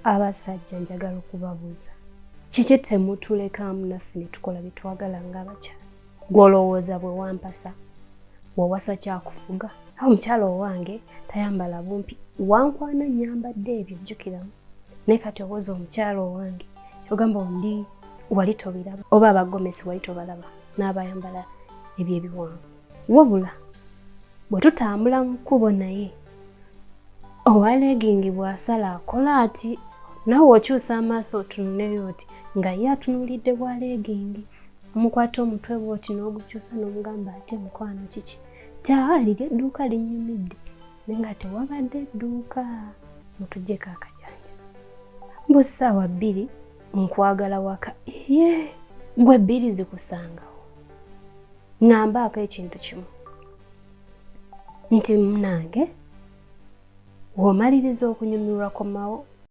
Abasajja, njagala okubabuuza, kiki temutulekaamu naffe ne tukola bye twagala ng'abakyala? Gw'olowooza bwe wampasa, wawasa kyakufuga? Omukyala owange tayambala bumpi, wankwana nnyambadde ebyo, jjukiramu. Naye kati owoza omukyala owange, kyogamba oli wali tobiraba, oba abagomesi wali tobalaba n'abayambala ebyo ebiwanvu. Wabula bwe tutambula mu kkubo, naye owa legging bw'asala akola ati, naawe okyusa amaaso otunuleyo oti nga ye atunuulidde bwa legging. Omukwata omutwe bw'oti n'ogukyusa n'omugamba ate, "Mukwano, kiki?" Ti, "Aa, liri edduuka linnyumidde," naye nga tewabadde edduuka. Mutuggyeko akajanja. Mbu ssaawa 2 nkwagala waka. Ye gwe 2 zikusangawo? Ŋŋambaako ekintu kimu nti munange, w'omaliriza okunyumirwa, komawo.